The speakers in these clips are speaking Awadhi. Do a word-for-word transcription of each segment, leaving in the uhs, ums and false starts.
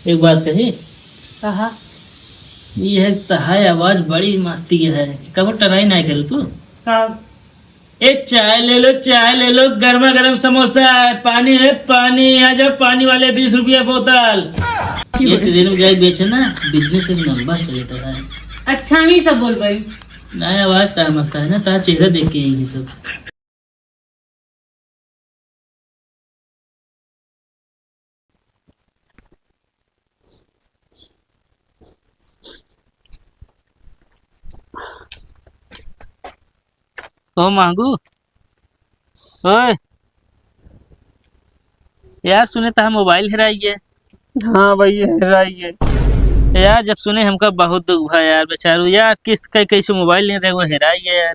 एक बात कही। कहा। ये है, तहार आवाज बड़ी मस्ती है, कबो try ना करू तू? कब? ए, चाय ले लो, चाय ले लो, गर्मा गर्म समोसा है, पानी है, पानी, आ जाओ, पानी वाले, बीस रुपया बोतल। ये train में जाए बेचे ना, business एक नंबर चलता है। अच्छा, हम ही सब बोल भाई। ना, आवाज का मस्त है ना, तार चेहरा देख के यही सब। ओ मांगू, ओए, यार सुने तहा मोबाइल हेराई गए। हाँ भैया, हेराई गए। यार जब सुने हमका बहुत दुख भा यार, बेचारू यार, किस्त कई कैसे मोबाइल ले रहे, वो हेराई गए यार।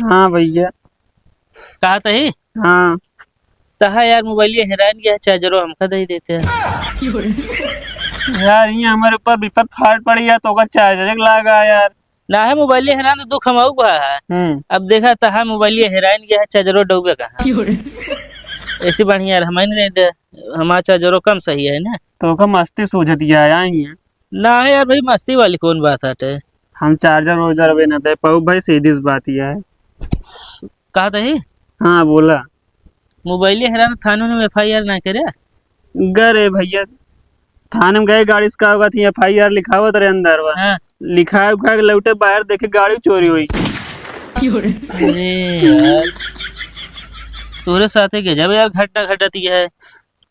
हाँ भैया। कहा तही? हाँ। तहा यार मोबाइलिया हेरान गया, चार्जरो हमका दे देते हैं। यार, ये हमारे ऊपर विपत फाट पड़ी है, तो ओकर चार्जर एक लागा यार। ना है मोबाइलिया हेरान तो दुख हम आऊ बा है। हम्म। अब देखा तहा मोबाइलिया हेरान गया है, चार्जरो डूबे कहाँ? ऐसी बढ़िया यार, हमारे नहीं दे, हमारा चार्जरो कम सही है ना। तो ओकर मस्ती सूझत गया है, आई है। ना है यार भाई, मस्ती वाली कौन बात हटे? हम चार्जर वार्जर भी ना दे पाऊ भाई, सीधी सी बात यह है। कहा तही? हाँ, बोला। मोबाइल हेरा तो थाने में एफ आई आर ना करे? गए रे भैया, थाने में गए, गाड़ी से का होगा थी, एफ आई आर लिखावत रहे अंदर बा। हाँ। लिखा उखा के लौटे बाहर, देखे गाड़ी चोरी हुई। अरे यार, तोरे साथे गजब यार घटना घटती है।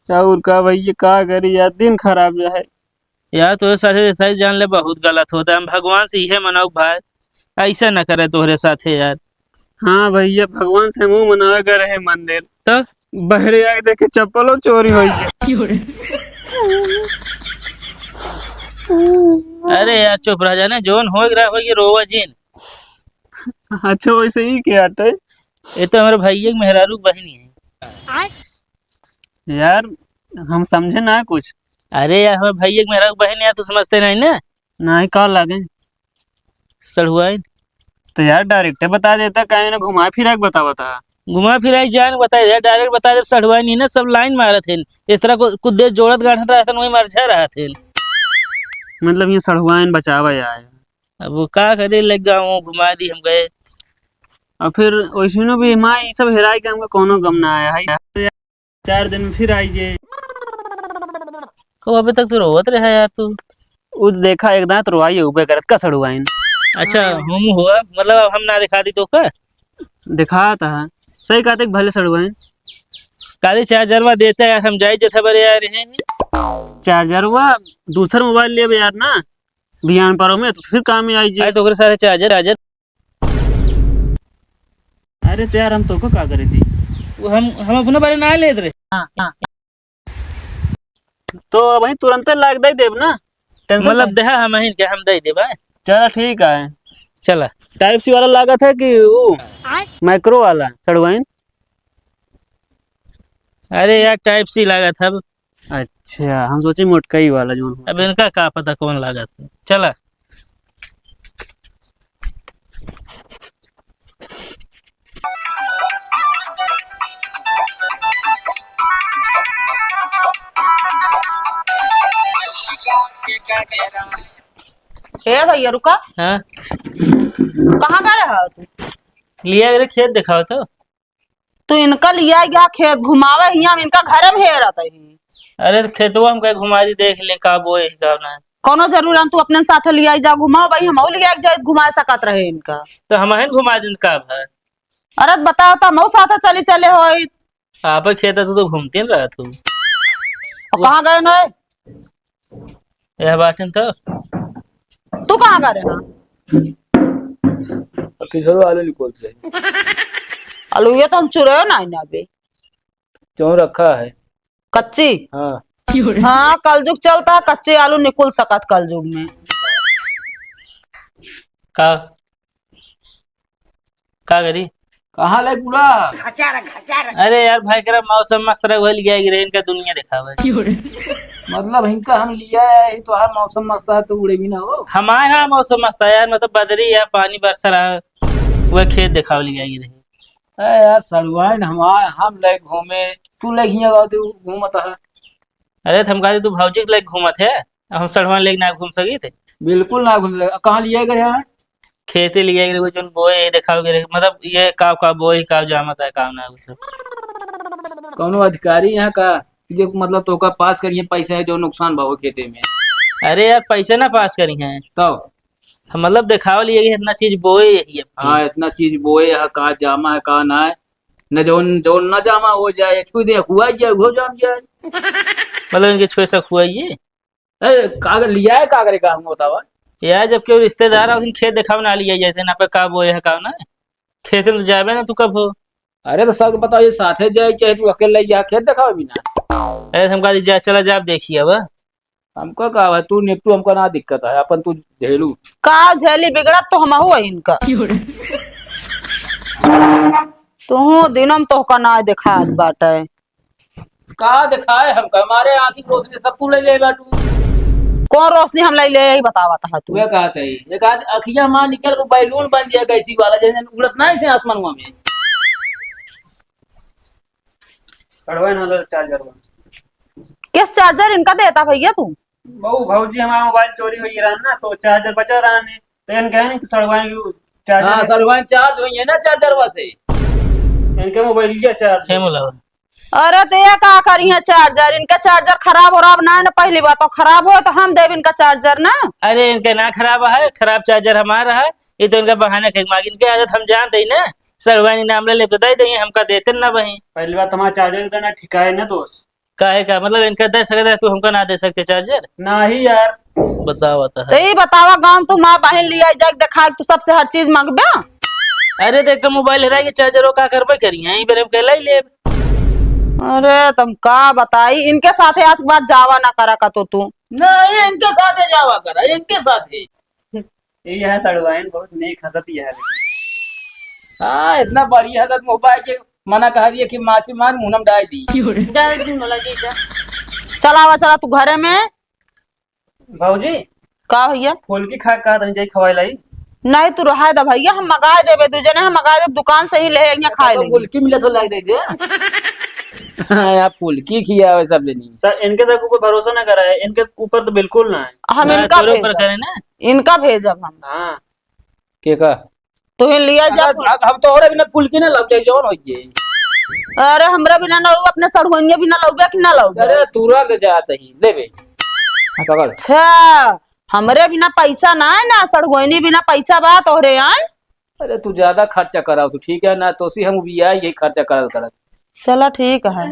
और का भैया, का करी यार, दिन खराब जो है। यार, तोरे साथे ऐसा ही जान ले, बहुत गलत होता है। हम भगवान से इहे मनाऊ भाई, ऐसा ना करे तोहरे साथे यार। हाँ भैया, भगवान से मुंह मनावे गए रहे मंदिर। तो? बहरे आके देखे चप्पलो चोरी होई है। अरे यार, चुप रह जाने, जोन होए रहा होए, रोवा जिन। अच्छा, वैसे ही क्या हटे? ये तो हमारे भैया के मेहरारू के बहिनी है। यार, हम समझे ना कुछ। अरे यार, हमारे भैया के मेहरारू के बहिन है, तू समझते नहीं ना? नहीं, का लागे? सढ़ुआइन। तो यार, direct बता देता, काहे ना घुमा फिरा के बतावता? घुमा फिरा के जान बता दे, direct बता दे, सढ़ुआइन ही ना, सब line मारत हैं। इस तरह को कुछ देर जोड़त गाढ़त रहत हैं, वही मरझा रहत हैं। मतलब, ये सढ़ुआइन बचावा आया। अब वो का करे, लग गया हूँ, घुमा दी हम गए। और फिर वैसे भी माँ, ये सब हेराई के हमका कोनो गम ना आया है। चार दिन में फिर आई जे। कब अबे तक तो रोवत रहा यार तू। उ देखा, एक दांत रोवाई उबे करत का सड़ुआइन। अच्छा, हम हुआ, मतलब अब हम ना दिखा दी तो का? दिखात है, सही कहते कि भले सड़ुआइन। काली चार्जरवा देते यार, हम जाई जथा बरे यार हैं। चार्जरवा दूसर मोबाइल लेबे यार ना, बिहान परो में तो फिर काम में आई जे। अरे तो ओकरे साथे चार्जर, चार्जर। अरे तो यार, हम तोको का करे थी? वो हम, हम अपने बारे ना लेत रहे। हाँ, हाँ। तो वही तुरंते लाग दे देब ना, tension मतलब मत। देहा हम ही के हम दे देबा। चला ठीक है। चला। Type C वाला लागत है कि वो आय? Micro वाला सड़वाइन? अरे यार, Type C लागत है। अच्छा, हम सोचे मोटकई वाला जोन होता। अब इनका का पता कौन लागत है। चला। ए भैया, रुका। हाँ? कहाँ गए रहा तू? लिया रे, खेत दिखाओ तो। तू इनका लिया गया खेत घुमावे, हियाँ हम इनका घरे में हेरत ही। अरे, तो खेतवा हम कहे घुमा दी, देख ले का बोए है, का ना। कौनो जरूरत तू अपने साथे लिया जा घुमाओ भाई, हम लिया जाए घुमा सकत रहे इनका। तो हम हन घुमा दिन का भाई। अरे, बताओ तो हम साथे चली चले होई। आप खेत तू तो घूमते न रहा तू। अब कहाँ गए नोए? यह बात है तो। तू कहाँ गए रहा? अब किधरो आलू निकोलत रहे। आलू ये तो हम चुरायो ना, ना बे। क्यों रखा है? कच्ची? हाँ, कलजुग चलता है, कच्चे आलू निकुल सकत कलजुग में। का? का करी? कहाँ ले पूरा? अरे यार भाई, करा मौसम मस्त रहे, वही लिया गिरे, इनका दुनिया दिखावे। मतलब इनका हम लिया है, तो हर मौसम मस्त है, तो उड़े भी ना हो। हमारे यहाँ मौसम मस्त है यार, मतलब बदरी है, पानी बरस रहा है, वह खेत दिखावे लिया गिरे। अरे यार, सड़ुआइन हमार, हम ले घूमे, तू ले हियाँ गाँव तू घूमत है। अरे, त हम कहत ही तू भौजी के लेके घूमत है, अब हम सड़वाइन लेके ना घूम सकित है। बिल्कुल ना घूम सकित। कहाँ लियाइ गए हैं? खेते लियाइ गए, जौन बोए, ये देखावे गए, मतलब, ये काव काव बोए, काव जामत है, काव ना, वो सब। कौनो अधिकारी यहाँ का, जो, मतलब, तोका पास करिहैं पैसा है, जो नुकसान भाव खेते में? अरे यार, पैसा ना पास करिहैं। तब? हम, मतलब, देखावे लियाइ गए, इतना चीज बोए यही अब। हाँ, इतना चीज बोए है, का जामा है, का ना है। न जौन, जौन न जामा हो जाए, छू दे, हुआ जाए, हो जाम जाए। मतलब, इनके छुए से हुआ ये? ए, कागज लिया है, कागज का हम बतावा। यार, जब केहू रिश्तेदार आ, उस दिन खेत देखावे ना लिया जाते, ना पे का बोए है, का ना। खेत में तो जाबे ना तू कब हो। अरे, तो सब बताओ, ये साथे जाए, चाहे तू अकेले जाए, खेत देखावे भी ना। अरे, हम कहा, जा, चला जा, आप देखिए अब। हमका का है, तू निपटू, हमका ना दिक्कत है, अपन तू झेलू। का झेली, बिगड़त तो हमहू है इनका। तू दिनम तोहका ना देखात बाटे। का देखाए हमका, हमारे आँखी के रोशनी सब तू ले ले बाटू। कौन रोशनी हम ले ले, यही बतावत है तू। वह कहत है, एक आध अखिया माँ निकल के बैलून बन जाए गैसी वाला, जैसे उड़त ना ऐसे आसमानवा में। कड़वा ना लो चार्जर बा। किस चार्जर इनका देता भैया तू? बहू, भौजी हमारा मोबाइल चोरी हुई रहन ना, तो चार्जर बचा रहन है, तो इन कहे ना कि सड़वाइन की चार्जर हाँ, है। सड़वाइन चार्ज हुई है ना चार्जरवा से। इनके मोबाइल लिया चार्ज। हे मुलावा। अरे तो ये का करी है चार्जर, इनका चार्जर खराब उराब ना है ना, पहली बात तो खराब हो तो हम देब इनका चार्जर ना। अरे इनका ना खराब है, खराब चार्जर हमारा है, ये तो इनका बहाना कहीं मांगी, इनके आदत हम जानते ही ना, सड़वाइन नाम ले लेते दे दे, हमका देते ना वहीं। पहली बात हमारा चार्जर का ना ठिकाए ना दोस्त। काहे का? मतलब इनका दे सकत है, तू हमका ना दे सकते चार्जर? नाही यार। बतावा तो तो है। ई बतावा, गाँव तू माँ बहिन लिया जाके देखा, तू सबसे हर चीज मांगबे? अरे देख, मोबाइल हेराई के चार्जर वो का करबे करी है, ई बेर हम के लाई लेब। अरे तुम का बताई, इनके साथे आज के बाद जावा ना करा का तो तू। नहीं, इनके साथे जावा करा, इनके साथे। ये यहाँ सड़वाइन बहुत नेक हंसत ही है। हाँ, इतना बढ़िया हंसत मुँह पाए के मना कह दिया कि माछी मार मुँह में डाल दी। जा एक दिन बोला जी, जा। चला आवा, चला तू घरे में। भौजी, का भैया? फुल्की खा का तनी जाई खवाई लाई। नहीं, तू रहा दा भैया, हम मंगाए देबे, दू जने हम मंगाए देबे, दुकान से ही ले, यहाँ खाए तो लेंगे। फुल्की मिलत हो, लाई दे दे। हाँ, यार, फुल्की खियावे सब जनी। सर, इनके सब ऊपर भरोसा ना करा है, इनके ऊपर तो बिल्कुल ना है। हम ना, इनका तोरे ऊपर भेजब। करे ना। इनका भेजब हम। हाँ। के का? तुहिन लिया जा। अब, अब हम तोहरे बिना फुल्की ना लग जाई, जौन हो जाई। अरे, हमरा बिना ना लउबे, अपने सड़ुआइनिया बिना लउबे कि ना लउबे? अरे, तुरंत जात ही, लेबे। हाँ, पकड़। अच्छा, हमरे बिना पैसा ना है ना, सड़ुआइनी बिना पैसा बा तोहरे आए? अरे, तू ज्यादा खर्चा कराओ तू, ठीक है ना? तोसी हम उबिया यही खर्चा करत करत। चला, ठीक है,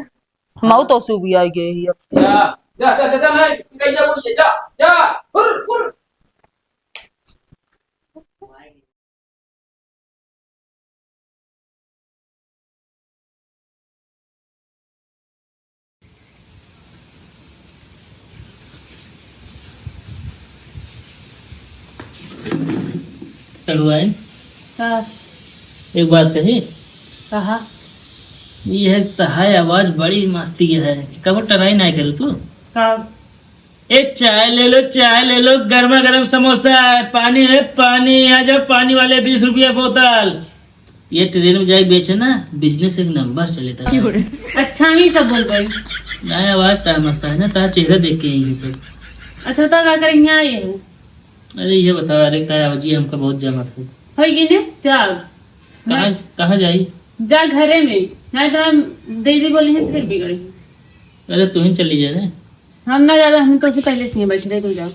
हम तो उबिया गए ही अब। जा, जा, जा, जा, जा, नहीं, जा, जा, बोलिए, जा, जा, फुर, फुर। सड़ुआइन, हाँ। एक बात कही। कहा। ये है, तहार आवाज बड़ी मस्ती है, कबो ट्राई ना करू तू? हाँ। ए, चाय ले लो, चाय ले लो, गर्मा गर्म समोसा है, पानी है, पानी, आ जाओ, पानी वाले, बीस रुपया बोतल। ये ट्रेन में जाके बेचे ना, बिजनेस एक नंबर चले था। अच्छा, हम ही सब बोल पाई। नहीं, आवाज तार मस्त है ना, तार चेहरा देख के यही सब। अच्छा, तो का करें, यहाँ आए हो? अरे, ये बताओ, अरे, तार आवाज ही हमका बहुत जमत है। होई कि ने? जा। कहाँ, कहाँ जाई? जा घरे में, नहीं तो हम दीदी बोली है, फिर बिगड़ी। अरे, तू ही चली जा रे। हम ना जाबे, हम तो से पहले से ही बैठ रहे, तू जा।